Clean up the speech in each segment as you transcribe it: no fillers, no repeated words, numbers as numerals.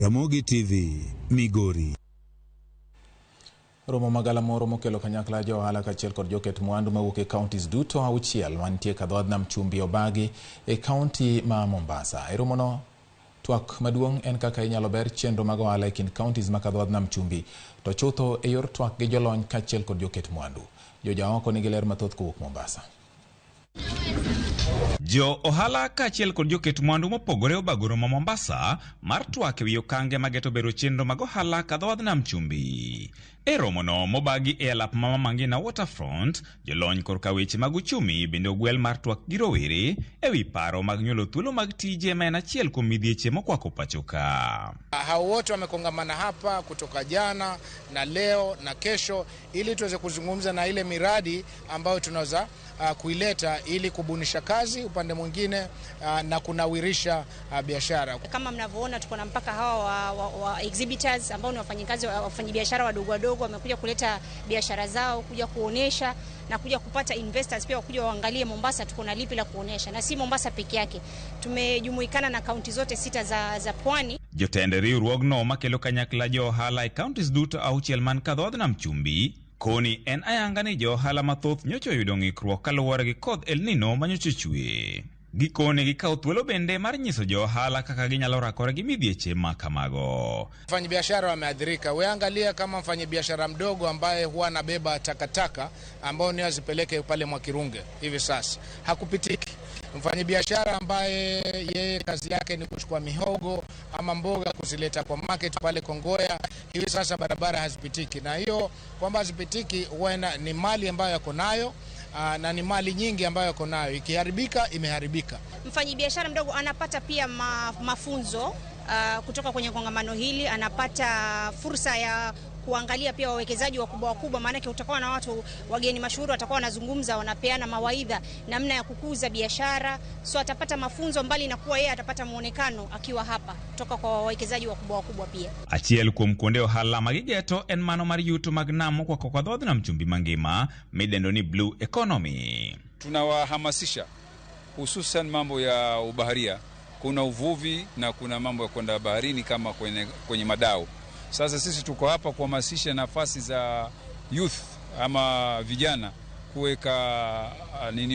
Ramogi TV, Migori. Romo magalamoro mokelo kanyakla jo ohala kaachiel kod joket mwandu mawuok e counties duto 6 mantie kadho nam chumbi obagi e county ma Mombasa. E romono twak maduong' en kaka inyalo ber chenro mag ohala e kind counties ma kadho nam chumbi to chutho e yor twak gi jolony kaachiel kod joket mwandu. Jojaoko nigi ler mathoth kowuok Mombasa. Jo ohala kaachiel kod joket mwandu mopogore obago romo Mombasa mar twak ewi okange mageto bero chenro mag ohala kadho wadh nam chumbi. E romono mobagi e alap ma Mama Ngina Waterfront, jolony korka weche mag uchumi bende ogwel mar twak gi rowere ewi paro mag nyuolo thuolo mag tije ma en achiel kuom midhieche mokwako pacho ka. Hao wote wamekongamana hapa kutoka jana na leo na kesho ili tuweze kuzungumza na ile miradi ambayo tunaweza kuileta ili kubunisha kazi upande mwingine na kunawirisha biashara. Kama mnavyoona tuko na mpaka hawa wa exhibitors ambao ni wafanyikazi wafanyabiashara wadogo wadogo wamekuja kuleta biashara zao, kuja kuonesha na kuja kupata investors pia wakuja waangalie Mombasa tuko na lipi la kuonesha, na si Mombasa peke yake, tumejumuikana na kaunti zote 6 za pwani. Jotend riwruogno makelo kanyakla jo ohala e counties duto 6 man kadho nam chumbi koni en ayanga ni jo ohala mathoth nyocha oyudo ng'ikruok kaluwore gi kodh El Nino manyocha ochwe. Gikone gikawo thuolo bende mar nyiso jo ohala kaka ginyalo rakore gi midhieche ma kamago. Wafanyabiashara wameathirika. Weangalia kama mfanyabiashara mdogo ambaye huwa anabeba takataka ambao ni azipeleke pale Mwakirunge hivi sasa hakupitiki. Mfanyabiashara ambaye yeye kazi yake ni kuchukua mihogo ama mboga kuzileta kwa market pale Kongoya, hivi sasa barabara hazipitiki. Na hiyo kwamba hazipitiki huwa ni mali ambayo yako nayo na ni mali nyingi ambayo yako nayo, ikiharibika imeharibika. Mfanyabiashara mdogo anapata pia mafunzo kutoka kwenye kongamano hili, anapata fursa ya kuangalia pia wawekezaji wakubwa wakubwa, maana utakuwa na watu wageni mashuhuri watakuwa wanazungumza, wanapeana mawaidha namna ya kukuza biashara. So atapata mafunzo mbali na kuwa yeye atapata muonekano akiwa hapa kutoka kwa wawekezaji wakubwa wakubwa pia. Achiel kuom kuonde ohala magigeto en mano mar yuto mag nam mokwako kod dho nam chumbi mangima midendo ni blue economy. Tunawahamasisha hususan mambo ya ubaharia. Kuna uvuvi na kuna mambo ya kwenda baharini kama kwenye madau. Sasa sisi tuko hapa kuhamasisha nafasi za youth ama vijana kuweka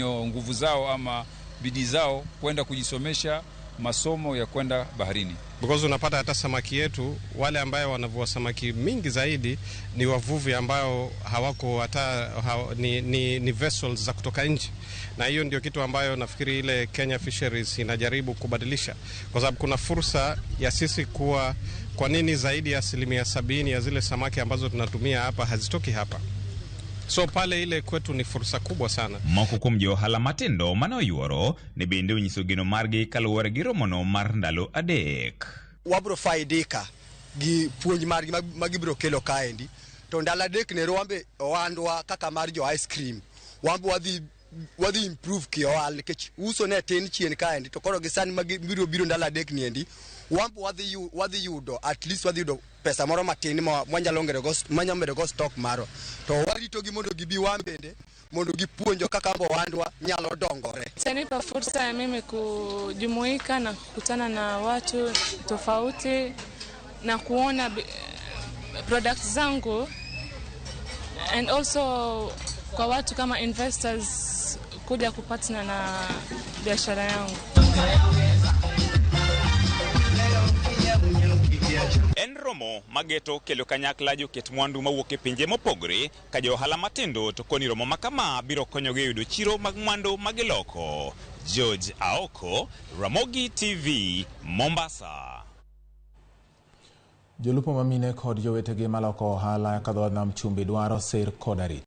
nguvu zao ama bidii zao kwenda kujisomesha masomo ya kwenda baharini. Because unapata hata samaki yetu, wale ambayo wanavua samaki mingi zaidi ni wavuvi ambao hawako hata ni vessels za kutoka nje. Na hiyo ndio kitu ambayo nafikiri ile Kenya Fisheries inajaribu kubadilisha, kwa sababu kuna fursa ya sisi kuwa, kwa nini zaidi ya 70% ya zile samaki ambazo tunatumia hapa hazitoki hapa? So pale ile kwetu ni fursa kubwa sana. Moko kuom jo ohala matindo mane oyuoro ne bende onyiso geno margi kaluwore gi romono mar ndalo 3. Wabro faidika gi puonj margi magibiro kelo kaendi. To ndalo 3 ne wambe ohandwa kaka mar jo ice cream. Wambe wadhi improve ki ohala nikech uso ne tin chien kaendi, to koro gi sani magibiro biro ndalo 3 niendi wambe wadhi yudo at least wadhi yudo pesa moro matin mwanyalo medo go stock maro. To warito gi mondo gibi wambende mondo gipuonjo kaka ohandwa nyalo dongore. Itanipa fursa ya mimi kujumuika na kukutana na watu tofauti na kuona products zangu, and also kwa watu kama investors kuja kupatana na biashara yangu. En romo mageto kelo kanyakla joket mwandu mawuok e pinje mopogore ka jo ohala matindo to koni romo makama biro konyogi yudo chiro mag mwandu magiloko. George Aoko, Ramogi TV, Mombasa. Jolupo mamine kod jowetegi maloko ohala kadho nam chumbi dwaro sir kod arita.